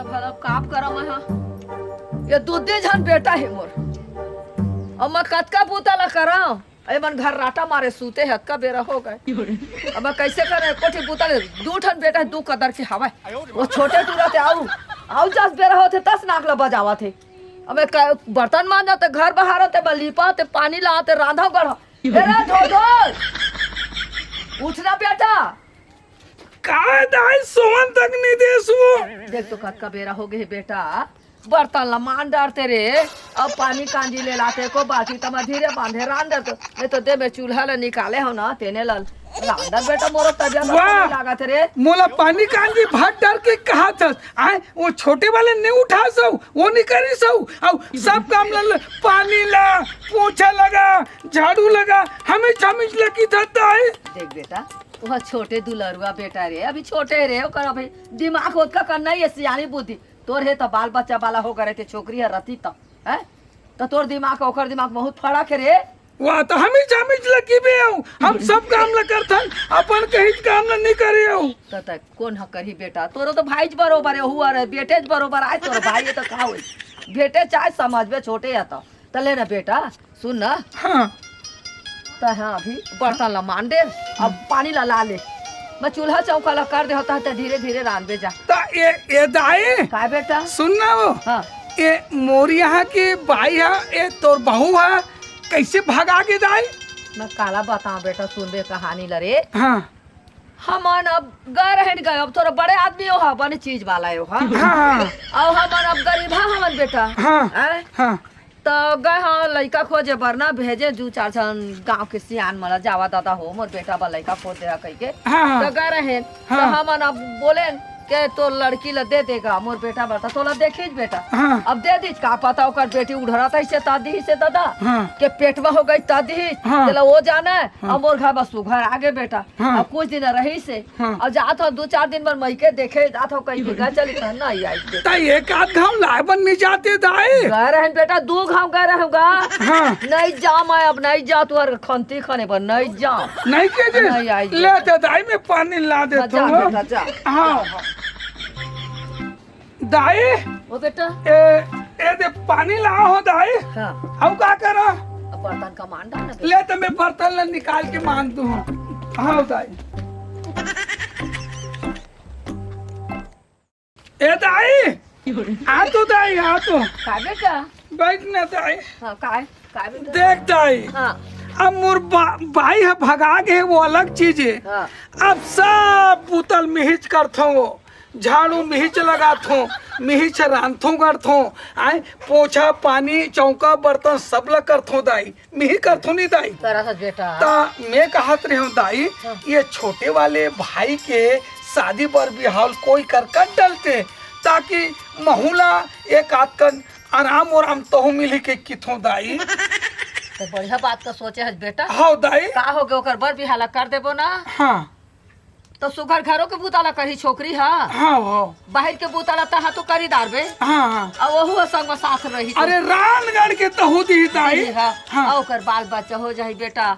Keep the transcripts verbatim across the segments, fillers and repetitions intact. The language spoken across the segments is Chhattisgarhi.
अब, अब काप करा मैं, हाँ। ये दू दे झन बेटा हे मोर। अब मैं कतका बूता ला करा? अरे मन घर राटा मारे सूते हे, अतका बेरा हो गए। अब मैं कैसे करे? कोठी बूता ले, दू ठन बेटा हे, दू कदर के हवय। वो छोटे टूरा ते आऊ, आऊ जस बेरा होथे, तस नाक ला बजावत हे। अब मैं क-, बर्तन मांजत हे, घर बहारत हे, मैं लीपत हे, पानी लात हे, रांधा गढ़। ए रे धोधो, उठ ना बेटा। काय दाई, सोवन तक नहीं देस वो। देख तो कतका बेरा हो गए बेटा, बर्तन ला मान डारते रे। अब पानी कांजी ले लाते को बाटी तमा धीरे बांधे रांधत, नहीं तो दे में चूल्हा ला निकाले हो ना, तेने ला रांधत बेटा मोरो तबियत वाह! अच्छा नहीं लागत रे। मोला पानी कांजी भात डार के कहा था, आए वो छोटे वाले नहीं उठा सौ, वो नहीं करी सौ, अब सब काम ला, ला, पानी ला, पोछा लगा, झाड़ू लगा, हमें चमिच लगी था दाई। देख बेटा, वो छोटे दुलरुआ बेटा रे, अभी छोटे रे, ओकर अभी दिमाग ओतका करना ही है, सियानी बुद्धि। तोर हे त बाल बच्चा वाला हो करे ते छोकरी है रती त, हैं? त तोर दिमाग ओकर दिमाग बहुत फरक है रे। वाह, त हम ही जामिज लगी बे हूँ। हम सब काम ल करथन, अपन कहीं काम ल नहीं करे हूँ। त, त कौन ह करही बेटा? तोरो तो भाई ज बरोबर है, हुआ रे, बेटे ज बरोबर आए तोर भाई है त का होई? बेटे चाहे समझबे छोटे है त। त ले ना बेटा, सुन ना। हाँ। त हाँ, अभी बर्तन ला मान दे, अब पानी ला ला ले। मैं चूल्हा चौका ला कर दे होता है, त धीरे धीरे रांधबे जा। त ए, ए दाई, काय बेटा? सुन ना वो। हाँ। ए मोर यहाँ के बाई हा, ए तोर बहू हा, कैसे भगा के दाई? मैं काला बताऊं बेटा, सुन बे कहानी ला रे। हाँ। हमन अब गए रहन गए, अब थोड़ा बड़े आदमी हो हा, बने चीज वाला हो हा। हाँ, हाँ। अब हमन अब गरीबा हमन बेटा। हाँ, हैं? हाँ। त गए हाँ लइका खोजे बर ना, भेजे दू चार झन गांव के सियान मन ला, जावा दादा हो, मोर बेटा बर लइका खोज दे हा कहिके। हाँ, हाँ। त गए रहेन, त हाँ। हमन अब बोलेन के तोर लड़की ला दे देगा, मोर बेटा बर त तोला देखिस बेटा। हाँ। अब दे दीस, का पता ओकर बेटी उड़रत अइसे त दिहिस हे दादा, हाँ। के पेट में हो गई त दिहिस, हाँ। तेला वो जाना है। हाँ। अब मोर घर बस सुघर आगे बेटा। हाँ। अब कुछ दिन रहिस हे। हाँ। अब जात हो दू चार दिन बर मइके देखे जात हो, कहीं बिगड़ चली त नहीं आई बेटा। त एक आध घाव लाए बर नहीं जाते दाई? गए रहन बेटा, दू घाव गए रहूंगा। हाँ। नहीं जा मैं, अब नहीं जा, तुहर खंती खने बर नहीं जा। नहीं के जे? नहीं आई ले बेटा। त दाई, मैं पानी ला हाँ, देता जा हूँ। बेटा, जा। हाँ। दाई, ओ बेटा। ए, ए दे पानी ला हो दाई। हाँ। हम का करा? अब बर्तन का मान डाल ना बेटा। ले त मैं बर्तन ला निकाल के मान दूँ। हाँ दाई। ए दाई, आ तो दाई, आ तो। का बेटा? बैठ ना दाई। हाँ, काय? काय बेटा? देख दाई, हाँ। अब मोर बा-, बाई ह भगा गे हे, वो अलग चीज हे। हाँ। अब सब बुता ल मिहिच करथों, वो झाड़ू मिहिच लगाथों, मिहिच रांधथों करथों, आय पोछा पानी चौका बर्तन सब ल करथों दाई, मिही करथों नहीं दाई। करत हस बेटा। त मैं कहत रहे हूँ दाई, हाँ। ये छोटे वाले भाई के शादी बर बिहाव ल कोई कर कर डलते, ताकि महू ला एक आध कन आराम ओराम तहु मिलही के किथों दाई। त बढ़िया बात का सोचे हस बेटा। हाँ दाई। का हो गे, ओकर बर बिहाव ला कर देबो ना। हाँ। त सुघर घरो के बूता ला करही छोकरी हा। हाँ, हाँ। बाहिर के बूता ला तहा तो करी डारबे। हाँ, हाँ। अउ ओहू ह संग म साथ रही तो। अरे रानगढ़ के तहु दिही दाई। दिही, हाँ। हाँ। अउ ओकर बाल बच्चा हो जाही बेटा।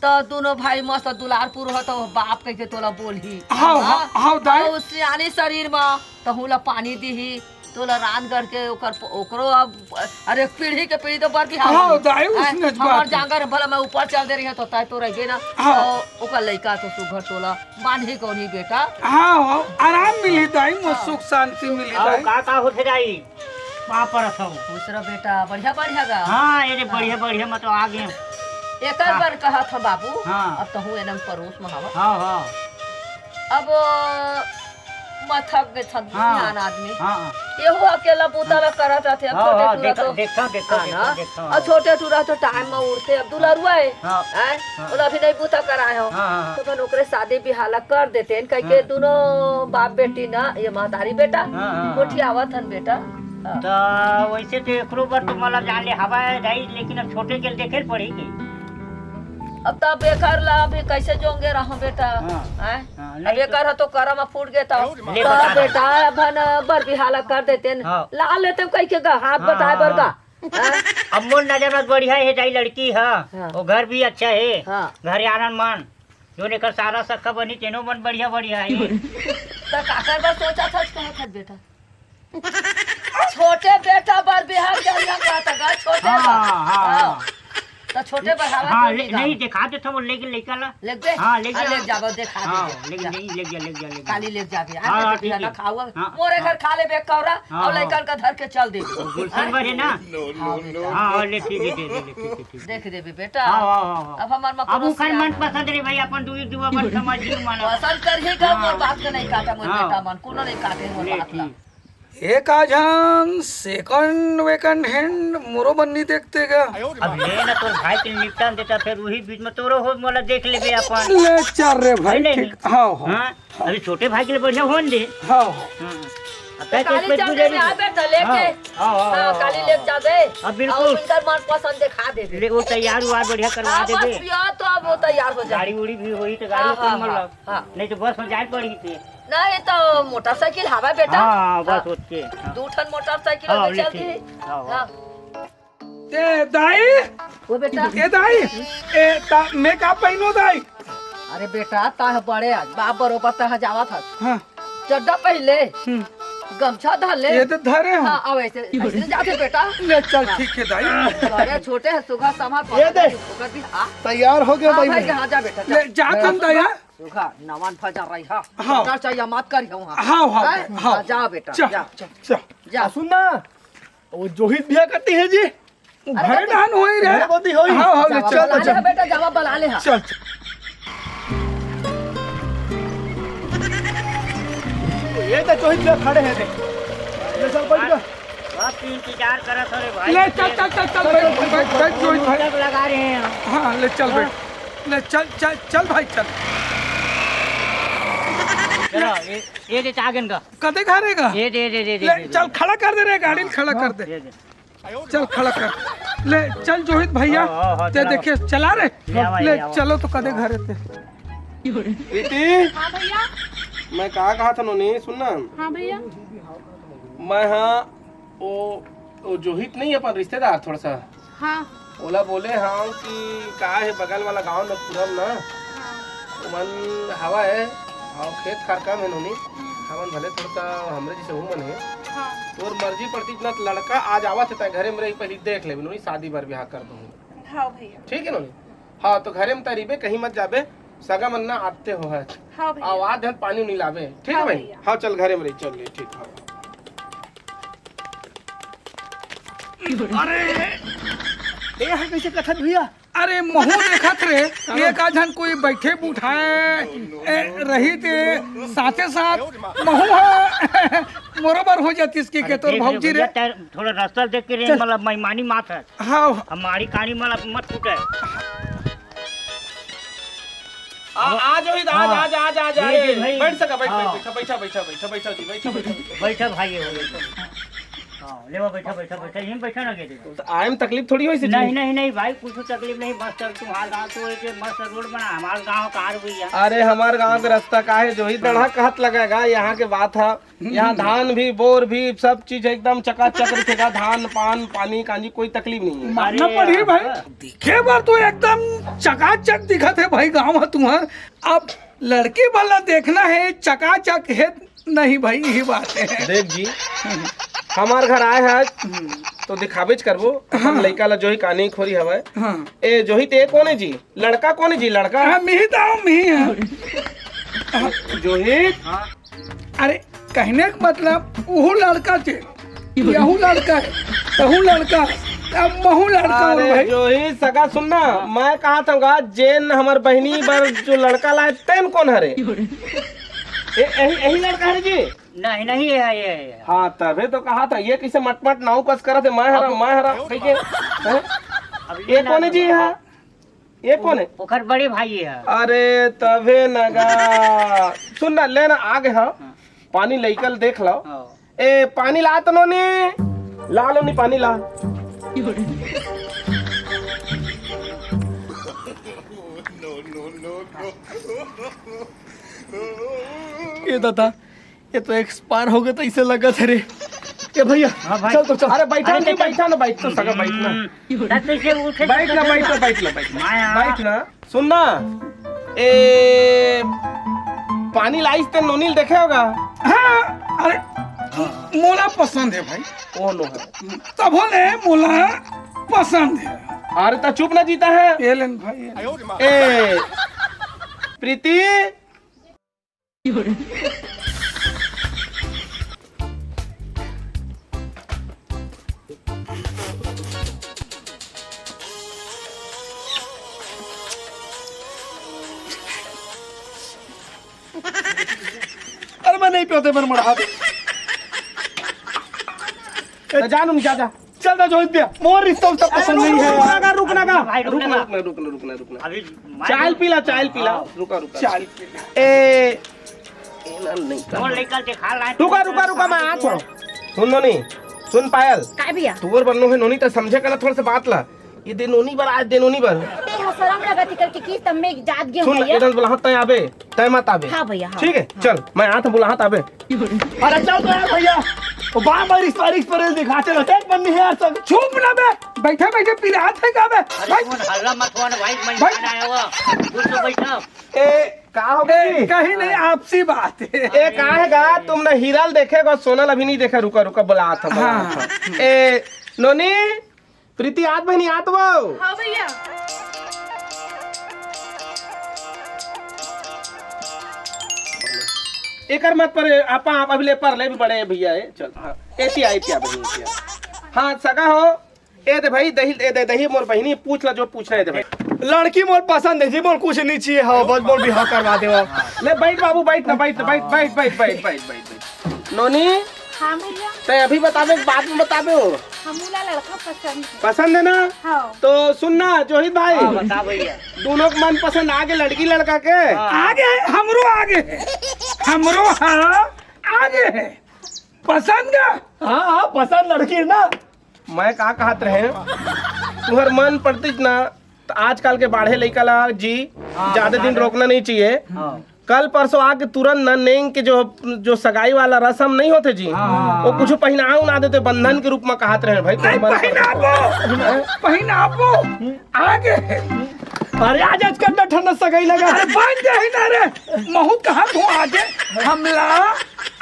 त दूनों भाई मस्त दुलार पुर हो त बाप कहिके तोला बोलही। हाँ, हाँ, हाँ, दाई। अउ सियानी शरीर म तहू ला पानी दिही, तोला रानगढ़ के ओकर, ओकरो अब, अरे पीढ़ी के पीढ़ी तो बर बिहाव हाँ, होही। दाई, हैं? उसने ज हमर बात हे। जांगर भला मैं ऊपर चल दे रही हूँ तो तय तो रहिबे ना। हाँ। तो ओकर लइका तो सुघर तोला बांधी कोनी बेटा। हाँ, हाँ, आराम मिली दाई, मोर हाँ। सुख शांति मिली आओ, दाई। का, का होथे दाई? का परत हव? खुश रह बेटा, बढ़िया, बढ़िया गा। हाँ, ये रे, हाँ। बढ़िया, बढ़िया, मतलब आ गए। एकर हाँ। बर कहत ह बाबू, हाँ। अब तहूँ एनम परोस म हवा। हाँ, हाँ। अब मैं थक गे थन हाँ। सियान आदमी। हाँ, हाँ। एहू अकेला बूता ला करत रथे, अब हाँ, छोटे हाँ, टूरा देखा, तो देखा, देखा, हाँ देखा, ना। देखा, अब हाँ। छोटे टूरा तो टाइम म उठथे, अब दुलरुआ हे। हाँ। हैं? हाँ। ओला अभी नहीं बूता कराए हो। हाँ, हाँ, हाँ। तो अपन ओकरे शादी बिहाव ला कर देते हैं, कहिके हाँ। दूनों बाप बेटी ना, ये महतारी बेटा, हाँ, हाँ, हाँ। गोठियावत हन बेटा। हाँ। त वैसे तो एकरो बर तो मला जान ले हवा है दाई, लेकिन अब छोटे के देखे पड़ी के। अब तब एकर ला अभी कैसे जोंगे रहो बेटा? हाँ। हैं? हाँ, अब नहीं तो एकर ह तो करम फूट गे त। ले तो बता दे। बेटा, अब न बर बिहाव ला कर देते न। हाँ। ला लेते कहिके गा, हाथ हाँ, बटाए बर गा। हाँ। हैं? अब मोर नजर में बढ़िया हे दाई लड़की ह। हाँ। वो घर भी अच्छा हे। हाँ। घर आनन मन। जोन एकर सारा सखा बनी तेनो मन बढ़िया बढ़िया हे। त काकर बर सोचा था, कहा था बेटा? छोटे बेटा बर बिहाव करिहा का त गा, छोटे हाँ, बर। हाँ, हाँ। हाँ। त छोटे बर हवा हाँ, तो ले, नहीं नहीं, दिखा देत हँव, लेके लइका ला। लेके दे? हाँ, लेके हाँ, जा। लेके जाबो, दिखा हाँ, दे। लेके जा। नहीं, लेके जा, लेके जा, लेके जा। काली लेके जाबे। हाँ, हाँ, ठीक है। खाऊ। हाँ, मोरे हाँ। घर खा लेबे कौरा, हाँ, और हाँ। लइकन का धर के चल देबे। गुलशन हाँ? बर है ना? हाँ, बेटा। हाँ, हाँ, ले, ठीक है, ठीक है, ठीक है, ठीक है। देख देबे बेटा। हाँ, हाँ, हाँ, हाँ। अब हमार अब मकुआ ओकर सियान मन है। पसंद रे भाई, अपन दूरी दुआ अपन समझ ली मानो। पसंद करही का, हाँ। मोर बात के नहीं काटा, मोर हाँ। बेटा मन, कोनो नहीं काटे मोर ले, बात ला। ठीक। एक आझन second vacant hand मोरो बन्नी देखते गा। अब ले ना, तोर भाई के निपटान देता, फिर वही बीच में तोरो हो, मोला देख लेबे अपन। ले चल रे भाई, है नहीं? ठीक, हाँ, हाँ। हाँ? अभी छोटे भाई के लिए बढ़िया होन दे। हाँ। हाँ। अब तो तय काली कुछ चल बुझे देबे, नहीं। आ बेटा, लेके। हाँ, हाँ, हाँ, हाँ, हाँ, काली हाँ। लेके जाबे। हाँ, बिल्कुल। और उनकर मन पसंद दिखा देबे। ले, वो तैयार उयार बढ़िया करवा हाँ, देबे। बस, या तो अब वो तैयार हो जाए। गाड़ी उड़ी भी होई तो गाड़ी हाँ, उड़ी हाँ, मतलब। हाँ, हाँ। नहीं तो बस में जाए पड़ी थी। नहीं, तो मोटरसाइकिल हवा बेटा। हाँ, बस हाँ। होत के, हाँ। दू ठन मोटरसाइकिल हाँ, हवे, ले चल ठीक। दी। हाँ, हाँ। हाँ। ए दाई, ओ बेटा। ए दाई, ए ता, मैं का पहिनो दाई? अरे बेटा, ता ह बड़े आज, बाप बरोबर ता ह जावत हस। हाँ। चड्डा पहिर ले, हम्म। गमछा धर ले। ये तो धरे हो। हाँ, अब ऐसे, ऐसे जाथे बेटा। ले चल, हाँ। ठीक है दाई। बड़े छोटे ह, सुघर संभार ये दे। ओकर भी, हाँ। तैयार हो गया हाँ दाई भाई, मैं। हाँ, जा बेटा, जा। ले, जा तुम दाई, हाँ। सुघर, नवन फजा रही, हाँ। हाँ। डर चाहिए, मत करियो, हाँ। हाँ, हाँ, हैं? हाँ। हाँ, जा बेटा, चल, जा। चल, चल। जा। आ, सुन ना, वो जोहित भैया कती हे जी? वो अरे, घरे कती? डहन होई रे। घरे कती होई? हाँ, हाँ, ले जावा चल, बला ले चल। हाँ बेटा, जावा बला ले हाँ। चल, चल। ये तो जोहित भैया खड़े हैं, देख। ले चल, बैठ जा। बस इंतजार करत हो रे भाई। ले चल, चल, चल, चल, बैठ, बैठ, बैठ, जोहित भाई। तक लगा रहे हैं हम। हाँ, ले चल, बैठ। ले चल, चल, चल भाई, चल। चलो, ये, ये दे चागन का। कते घरे का? ये दे, दे, दे, दे, ले, दे, दे। चल, खड़ा कर दे रे, गाड़ी ल खड़ा कर दे। ये दे। चल, खड़ा कर। ले, चल जोहित भैया, हाँ, हाँ, हाँ, ते चलाओ। देखे, चला रे। ले आवा, ले, ले आवा। चलो तो कदे घरे ते। प्रीति, हाँ भैया। मैं का कहा था नोनी, सुन ना। हाँ भैया। मैं हाँ, ओ, ओ जोहित नहीं अपन रिश्तेदार थोड़ा सा। हाँ। ओला बोले हंव कि का हे बगल वाला गांव में पुरम ना, हाँ। ओमन हवा हे, अउ खेत खार कम हे नोनी, हम्म। हमन भले थोड़ा सा हमरे जैसे उमन हे, हाँ। तोर मर्जी पड़ती ना, लड़का आज आवत हे, तैं घरे में रही, पहली देख लेबे नोनी, शादी बर ब्याह कर दूंगी। हाँ भैया। ठीक है नोनी? हाँ, तो घरे में तैं रहिबे, कहीं मत जाबे, सगा मन ना आते हो है। हाँ भैया। आवाज धन पानी उनी लाबे, ठीक हाँ है भाई? भैया। हाँ, चल घरे में रही, चल ले, ठीक है। अरे, ए, हा कइसे कथत भैया? अरे, महू देखत रे, एक आध झन कोई बैठे बुठाए, ए, रही ते साथे साथ महू हा मोरो बर हो जातिस के, अरे, के तोर देख रे भौजी रे। भैया, तैं थोड़ा रास्ता देख के रे, चल। मतलब, मनमानी मत है। हाँ। हमारी कहानी मतलब मत फूटे। आ, आ जाओ इधर, आ जा, हाँ। आ जा, आ जा, आ जा, ये, अरे, ये भाई। बैठ सका, बैठ, हाँ। बैठ, बैठ, बैठा, बैठा, बैठा, बैठा, बैठा, बैठा, बैठा, बैठा, बैठा। हाँ, ले वो बैठा, बैठा, बैठा, यहीं बैठा ना, ये देखो। तो आए में तकलीफ थोड़ी होई से ना, जी। नहीं, नहीं भाई, कुछ तकलीफ नहीं, मस्त तुम्हारा गांव तो एक मस्त रोड बना, हमारा गांव कार हुई है। अरे, हमार गांव के रास्ता का है, जो ही दड़ा कहत लगेगा, यहाँ के बात है। यहाँ धान भी, बोर भी, सब चीज एकदम चकाचक रखेगा। धान, पान, पानी, कांजी, कोई तकलीफ नहीं है। मानना अरे पड़ही भाई, हाँ। दिखे बर तो एकदम चकाचक दिखत हे भाई गांव ह तुंहर। अब लड़की वाला देखना हे, चकाचक हे नहीं भाई, यही बात है। देख जी, हमार घर आए हे आज, तो दिखाबेच करबो। अपन हाँ। लइका ला जो ही कानी खोरी हवय। हाँ। ए, जो ही ते कोन हे जी? लड़का कोन हे जी? लड़का? हाँ, मिही दाव, मिही है। जो ही हाँ। अरे, कहने का मतलब, उहू लड़का चे, यहू लड़का है, तहू लड़का है, अब महू लड़का हूँ अरे भाई। जो ही सगा सुन ना, हाँ। मैं कहा था गा, जेन हमर बहिनी बर जो लड़का लाए, तेन कोन हरे? ए, यही, यही लड़का हरे जी? नहीं, नहीं, ये है, ये है। हाँ, तभे तो कहा था, ये कैसे मटमट नाऊ कस करत हे, मैं हरा, अब मैं हरा, कह के, हैं? अब ये ये कोन हे ना जी यहाँ? ये कोन हे? ओकर बड़े भाई हे। अरे, तभे नगा। सुन ना, ले ना, आगे हाँ। हाँ। पानी लइकल देख लो। हाँ। ए, पानी ला तो नोनी। ला लो नी, पानी ला। ए दादा, ये तो एक्सपायर हो गए तो इसे लगा था रे। ए भैया, हाँ भाई। चल तो चल। अरे बैठा अरे नहीं, तो चल। बैठा ना, बैठ तो सका, बैठ ना। हम्म, तब तो इसे उठे बैठ तो ना, चल बैठ ना। ना, बैठ ना, बैठ ना। मैं हाँ। बैठ ना। सुन ना, ए, पानी लाइस ते नोनी ल देखे होगा। हाँ, अरे, मोला पसंद हे भाई। कोनो हे। तभो ले मोला पसंद हे। अरे त चुप ना जीता हे। ये लेन भाई, ये लेन। ए, प्रीति। अरे मैं नहीं पीते, मैं मढ़ा दे। ए, जा नु, जा, जा। चल ना जोहित भैया, मोर रिश्ता उश्ता पसंद नहीं है। रुकना का, रुकना का। भाई, रुकना रुकना, का। रुकना, रुकना, रुकना, रुकना। अभी चाय पीला, चाय पीला। हाँ। रुका, रुका। चाय पीला। ए, ए, ना, नहीं कर। मोर लेकर के खा लाए। रुका, रुका, रुका, मैं आ तो। सुन नोनी, सुन पायल। का भैया? तोर बन्नो हे नोनी, त समझे कला थोड़ा सा बात ला। ये दे नोनी बर, आज दे नोनी बर। ते ह शरम लगत हे करके की तब मैं जात गे सुन, भैया। इधर बुलाहत तय आबे, तय मत आबे। हाँ भैया, हाँ, ठीक है, हाँ। चल, मैं आत बुलाहत आबे। अरे चल तो यार भैया, वो बार बार इस बार इस पर दिखाते रहते हैं, मन नहीं है यार सब। चुप ना बे, बैठे बैठे पिरात हे का बे? अरे भाई। कौन हल्ला मत हुआ ना भाई, मैं भाई। खाना आया हुआ। कुछ तो बैठा। ए, का हो ए, गई? कहीं नहीं, आपसी बात है। ए, का हे गा, तुम ना हीरा ल देखे हो, सोना ल अभी नहीं देखा, रुका, रुका, बुलात हूँ, हाँ। बुलात हूँ। ए, नोनी, प्रीति आत बहिनी आत वो। हाँ भैया। एकर मत पर, आपा, आप अभी ले पर ले भी बड़े भैया है। चल, हाँ। एती आ, एती आ बहिनी, एती आ। हाँ, सगा हो। ए दे भाई, दही, ए दे, दही मोर बहिनी, पूछ ला जो पूछना हे दे भाई। लड़की मोर पसंद हे जी, मोर कुछ नहीं चाहिए। हाँ, बस मोर बिहाव करवा दे। ले बैठ बाबू, बैठ ना, बैठ, बैठ, बैठ। नोनी, हाँ भैया। तय अभी बताबे, बाद में बताबे हो? हमू ला लड़का पसंद हे। पसंद हे ना? हाँ। तो सुन ना जोहित भाई। हाँ, बता भैया। दोनों के मन पसंद आगे, लड़की लड़का के? हाँ। आगे हे, हमरो आगे हे। हमरो, हाँ, आगे हे। पसंद का? हाँ, हाँ, पसंद लड़की हे ना। मैं का कहत रहे, तुहर मन पड़तीस ना, त आजकल के बाढ़े लइका ला जी, हाँ, ज्यादा दिन रोकना नहीं चाहिए। हाँ। कल परसों आके तुरंत ना नेंग के जो, जो सगाई वाला रसम नहीं होते जी, हाँ। वो कुछ पहिना उना देते बंधन के रूप में कहत रहे भाई, नहीं, तुहर मन पड़तीस। पहिनाबो, पहिनाबो, आगे। अरे आज, आज ठंडा ठंडा सगाई लगा। अरे बन जाही ना रे, महू कहा तू आगे, हमला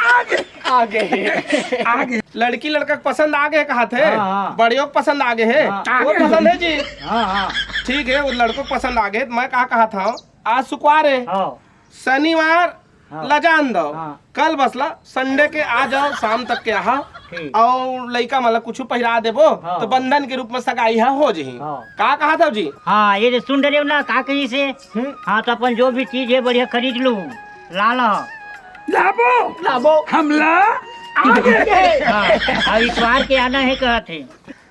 आगे। आगे हे। आगे। लड़की लड़का के पसंद आगे हे कहा थे। हाँ, हाँ। बड़ियों के पसंद आगे हे। हाँ। वो पसंद हे जी। हाँ, हाँ। ठीक हे, वो लड़कों के पसंद आगे हे। मैं का कहा था, आज शुक्रवार हे, हाँ। शनिवार हाँ। ला जान दो। हाँ। कल बस ला, Sunday के आ जाओ, शाम तक के आहा। ठीक। अउ लइका मन ला कुछु पहिरा देबो, हाँ। तो बंधन के रूप में सगाई हा हो जही। हाँ। का कहा था जी? हाँ, ये जे सुन डरे ना, का कही से? हम्म। हाँ, तो अपन जो भी चीज हे, बढ़िया खरीद लू। लाला। लाबो। लाबो। हमला आगे। हाँ, अब इतवार के आना हे, कहत हे।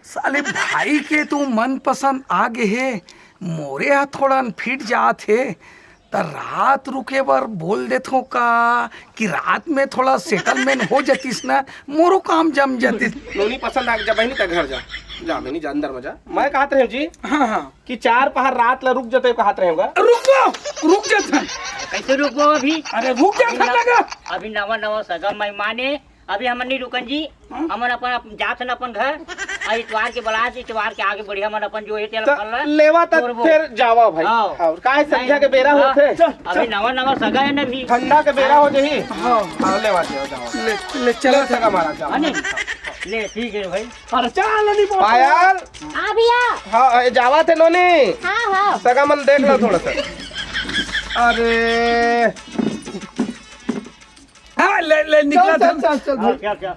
साले भाई के तो मनपसंद आगे हे, मोरे हा थोड़ा फिट जात हे, त रात रुके बर बोल देथो का, कि रात में थोड़ा settlement हो जातिस ना, मोरो काम जम जातिस। नोनी पसंद आगे, जा बहिनी, त घर जा, जा बहिनी, जा अंदर में जा। मैं कहत रहे जी, हाँ, हाँ। कि चार पहर रात ला रुक जते कहत रहे होगा। रुकबो, रुक जथन। कैसे रुकबो अभी? अरे रुक अभी जथन नव-, लगा। अभी नवा नवा सगा मेहमान हे, अभी हमन नहीं रुकन जी। हाँ। हमन अपन, अपन जात हन अपन घर। आ इतवार के बलात, इतवार के आगे बढ़िया मन अपन जो हे तेला त कर ले। लेवा त तोर वो। फिर जावा भाई। हाँ। हाँ, काहे संध्या के बेरा हाँ। होथे। चल, अभी चल। नवा नवा सगा हे ना अभी। ठंडा के बेरा हो जही। हाँ। हाँ, लेवा जावा, जावा। ले, ले चला ले सगा मारा, जावा। हाँ, नहीं। ले, ठीक हे भाई। अरे चल, नहीं बोल। पायल। हाँ भैया। हाँ, ए, जावा थे नोनी। हाँ, हाँ। सगा मन देख लो थोड़ा सा। अरे। हाँ, ले, ले, निकला चल, था। चल, चल, चल, हाँ, भाई। क्या, क्या?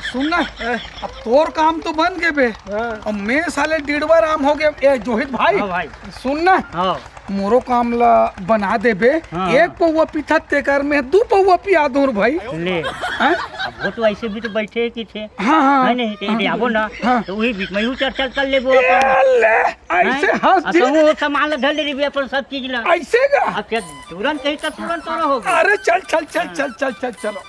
सुन ना, ए, अब तोर काम तो बन गे बे। हाँ। अब मैं साले डिड़वा राम हो गया। ए, जोहित भाई, हाँ, भाई। सुन ना, हाँ। मोरो काम ला बना देबे। हाँ। एक पौवा पीथत तेकर में दू पौवा पिया दूर भाई। ले। हाँ? अब वो तो ऐसे भी तो बैठे ही थे। हाँ, हाँ। है नहीं, ते हाँ। आबो ना, हाँ। तो वही बीच में यूं चर्चा कर लेबो ए, अपन। ले, ऐसे हैं? हंस आ, दे। तो वो सामान ला धर ले रही अपन सब चीज ला। ऐसे का? अब क्या तुरंत कहीं तो तुरंत तो रहोगे। अरे चल, चल, चल, हाँ। चल, चल, चल, चलो।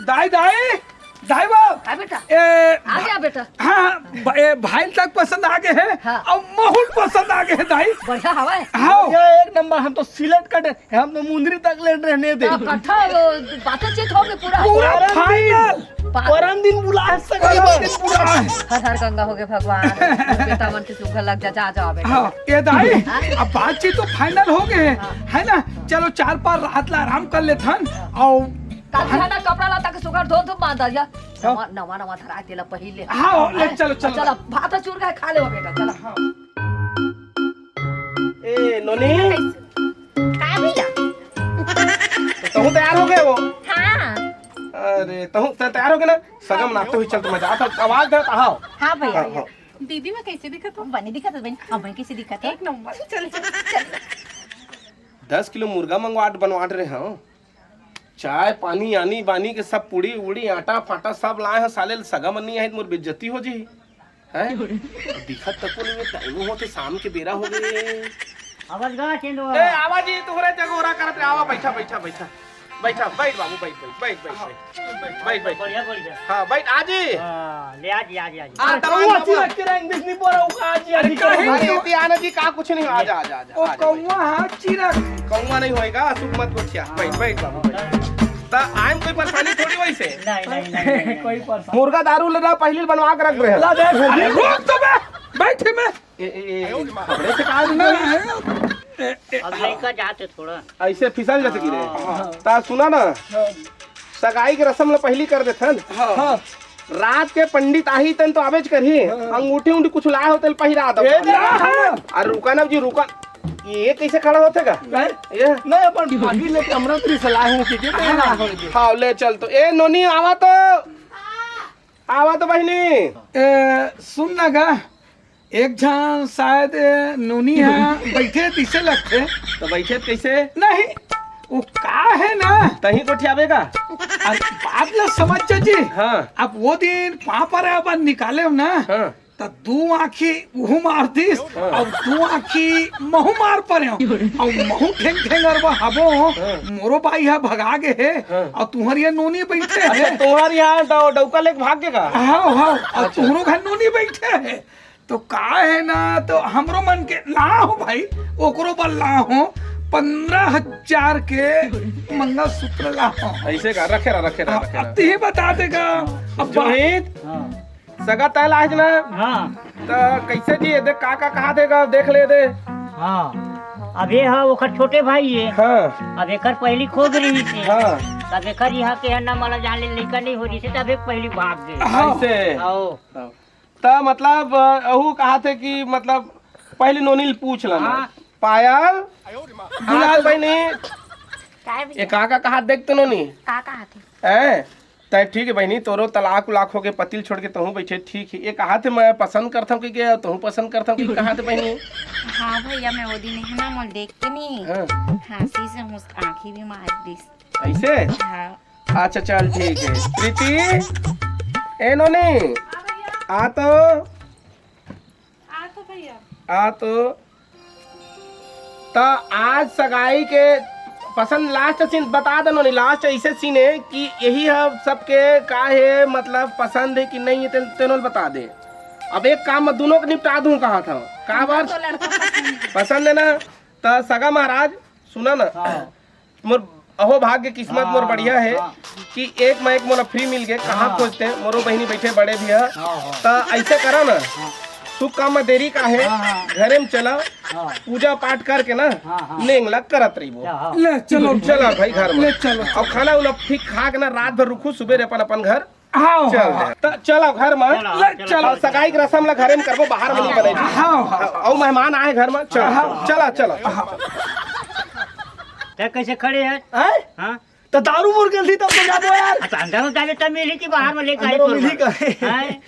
दाई, दाई, दाई बाप। हाँ बेटा। ए, आ गया बेटा। हाँ, ब-, ए, भाई तक पसंद आ गए हैं। हाँ। अब महू ल पसंद आ गए हैं दाई। बढ़िया हवा है। हाँ। ये एक नंबर, हम तो सिलेट कटे, हम तो मुंदरी तक ले रहने दे। हाँ, कट्ठा, वो, बातचीत हो गई पूरा। पूरा अरे final। परम दिन बुलाए, सगरी दिन बुलाए। हर हर गंगा होगे भगवान। बेटा मन के सुघर लग जा, जा, जा बेटा। हाँ, ए दाई, अब बातचीत तो final होगे हे, है ना? चलो चार पाँच रात ला आराम कर लेथन। अउ काल बिहान कपड़ा लत्ता के सुघर धो धो बांध दिया। हाँ। नवा, नवा, नवा धरा तेला पहिर ले। हाँ, ले चलो, चलो। चलो, भात चूर के खा ले बेटा, चलो। हाँ। ए नोनी, का भैया? तो तहूँ तैयार होगे हो? हाँ। अरे, तहूँ त-, तैयार होगे ना? सगम नाचते हुए चल, तो मजा आता, आवाज दे, हाँ। हाँ भैया। हाँ, हाँ। दीदी, मैं कैसे दिखत हूँ? बने दिखत हूँ बहन। अब मैं कैसे दिखत हूँ? एक नंबर। चल, चल, चल। दस किलो मुर्गा मंगवाट बनवाट रहे हँव। चाय पानी आनी बानी के सब पूड़ी उड़ी आटा फाटा सब लाए हँव, साले सगा मन नहीं आही त मोर बेइज्जती हो जाही। हैं? दिखत तको नहीं, टाइम होथे, शाम के बेरा होगे। आवाज गा चेंदो। ए, आवाज ये तोहरे जगोरा करत रहे, आवा, बैठा, बैठा, बैठा। बैठा, बैठ बाबू, बैठ, बैठ, बैठ, बैठ, बैठ। बैठ, बैठ। बढ़िया, बढ़िया। हाँ, बैठ, आजी। हाँ, ले आजी, आजी, आजी। आ, अरे, तमाम कौआ बाबू। चिरक के रंग बिजली बोरा उका आजी, अरे, आजी कौआ करो। अरे, ये आना जी, का कुछ नहीं, आजा, आजा, आजा, ओ, आजा, कौआ बैठ। हाँ, चिरक। कौआ नहीं होएगा, सुख मत गोठिया। बैठ, बैठ बाबू, बैठ। त आए म कोई परेशानी थोड़ी वैसे। नहीं, नहीं, नहीं, नहीं, नहीं। कोई परेशानी। मुर्गा दारू लेना पहले बनवा के रख रहे हैं। ला दे, अरे, रुक तो बे, बैठे में। ए, ए, ए, खबड़े से कहा नहीं, नहीं। अब लइका जाते थोड़ा। ऐसे फिसल जैसे गिरे। हाँ। ता सुना ना, सगाई के रस्म ला पहली कर देथन। हाँ। रात के पंडित आही तन तो आबेच करही। हाँ। अंगूठी उंगठी कुछ लाए होते पहिरा दो। ए, ना, हाँ। अरे रुका ना जी, रुका। ये कैसे खड़ा होथे का? नहीं। ये? नहीं, अपन भाभी ले कमरा तरी से लाए हूँ, ठीक है? हाँ, हाँ, ले चल तो। ए, नोनी, आवा तो। आवा तो बहिनी। ए, सुन ना गा, एक झन शायद, ए, नोनी ह बइठे तइसे लगथे। त बइठे त कइसे? नहीं, वो का हे ना। तहीं गोठियाबे का? अरे, बात ल समझ जा जी। हाँ। अब वो दिन पाँव परे अपन निकाले हो ना, हाँ। त दू आँखी उहू मार दिस, हाँ। अउ दू आँखी महू मार परे हो। अउ महू ठेंग ठेंग अरबा हबो, हाँ। मोरो बाई ह भगा गे हे, हाँ। अउ तुँहर ये नोनी बइठे हे। अच्छा, तोहर यहाँ डौ-, डौका लेके भाग गे का? हाँ, हाँ, अउ अच्छा। तुँहरो घर नोनी बइठे हे। तो का हे ना, तो हमरो मन के ला हो भाई, ओकरो बर ला हो, पन्द्रह हजार के मंगलसूत्र ला हो। ऐसे का? रखे रहा, रखे रहा, हाँ, रखे रहा। अब तिही बता देगा। अब जो बा- हित, हाँ। सगा तय लाज ना। हाँ। त कैसे जी, ये देख का का कहा देगा, देख ले दे। हाँ। अब ये हा ओकर छोटे भाई ये। हाँ। अब एकर पहली खोज रही थी। हाँ। तब एकर यहाँ के है ना, मला जान ले लइका नहीं हो रही थी, तब एक पहली भाग गए। हाँ। ऐसे। आओ। त मतलब, अ, अहू कहा थे कि मतलब पहले नोनी ल पूछ लेना। हाँ। पायल, बुला हाँ, ले। बहनी। काय भैया? ये का का कहा देख तो नोनी? का कहा थे? हैं? तय ठीक है बहनी, तोरो तलाक उलाक होके पति ल छोड़ के तहूँ बइठे ठीक हे। ये कहा थे मैं पसंद करथव कि के तहूँ पसंद करथव कि कहा थे बहनी? हाँ भैया, मैं वो दिन है ना, मोल देख के नहीं, हाँ। हाँसी से मुस्क-, आँखी भी मार दिस। ऐसे? हाँ। अच्छा चल ठीक है। प्रीति, ए नोनी, आ तो। आ तो भैया। आ तो। त आज सगाई के पसंद last scene बता देनो नी, last ऐसे scene हे कि यही ह सबके का हे, मतलब पसंद हे कि नहीं हे, तेन-, तेनो ल बता दे। अब एक काम में दोनों के निपटा दूं कहा था। का बार? तो लड़का पसंद हे। पसंद हे ना? त सगा महाराज सुना ना, हाँ। मोर अहो भाग्य किस्मत मोर हाँ, बढ़िया हे हाँ। कि एक में एक मोला free मिल गे, कहाँ हाँ। खोजते, मोरो बहिनी बइठे बड़े भैया। हाँ, हाँ। त ऐसे करा ना, हाँ। शुभ काम में देरी का हे, हाँ, हाँ। घरे में चला, हाँ। पूजा पाठ करके ना, हाँ, हाँ। नेंग ला करत रहिबो। हाँ, हाँ। ले चलो, चला भाई घर में। ले चलो। अउ खाना उना ठीक खा के ना रात भर रुकू, सुबेरे अपन अपन घर हाँ, चल हाँ। दे। त चला घर में। चला, ले, चला, चला। चला। सगाई के रसम ला घरे में करबो, बाहर में नहीं बने जी। हाँ, हाँ। अउ मेहमान आए घर में, चल, हाँ। चला, चला। ते कैसे खड़े हे? हैं? हाँ? त दारू मोर गलती तब तो जाबो यार। अब अंदर में जाबे तब मिली कि बाहर में लेके आई अंदर में तोर मिली घर? का? हैं?